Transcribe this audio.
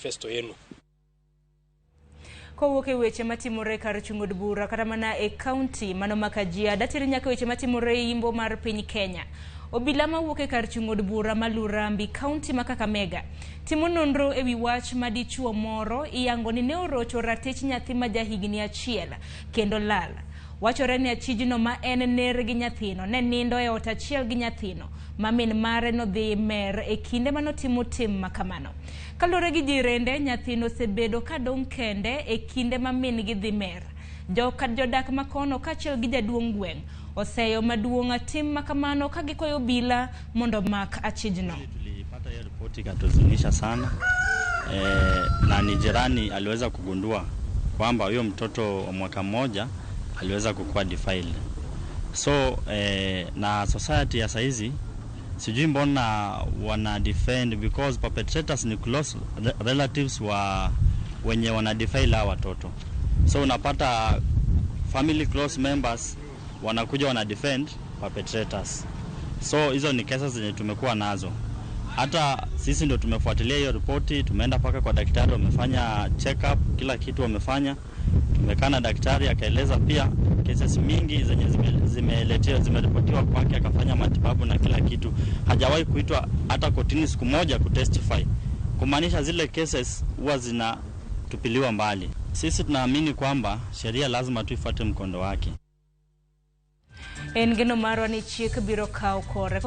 manifesto yenu. Kowuok e weche matimore kar chung' od bura kata mana e kaunti mano ma Kajiado, ateri nyaka weche matimore e imbo mar piny Kenya. Obila mawuok e kar chung' od bura ma Lurambi, kaunti ma Kakamega, timo nonro e wi wach ma dichuo moro iyango ni ne orocho ratich nyathi ma jahigni 1 kendo lal. Wachore ni achijno ma en ner gi nyathino ne nindo e ot achiel gi nyathino ma min mare nodhi mer e kinde manotimo tim ma kamano. Kaluwore gi jirende, nyathino osebedo ka dong' kende e kinde ma min gi dhi mer. Jodak makono kaachiel gi jaduong' gweng' oseyo maduong' tim ma kamano ka gikwayo obila mondo omak achijno. Tulipata hiyo ripoti ikatuhuzunisha sana na ni jirani aliweza kugundua kwamba huyo mtoto wa mwaka mmoja aliweza kukuwa defiled. So na society ya saizi sijui mbona wana defend, because perpetrators ni close relatives wa wenye wana defile hawa watoto. So unapata family close members wanakuja wana defend perpetrators. So hizo ni kesi zenye tumekuwa nazo. Hata sisi ndio tumefuatilia hiyo ripoti, tumeenda mpaka kwa daktari, wamefanya check up, kila kitu wamefanya. Tumekaa na daktari akaeleza pia cases mingi zenye zimeletewa, zimeripotiwa kwake, akafanya matibabu na kila kitu. Hajawahi kuitwa hata kotini siku moja kutestify, kumaanisha zile cases huwa zinatupiliwa mbali. Sisi tunaamini kwamba sheria lazima tuifuate mkondo wake. En geno marwa ni chik biro kawo kore.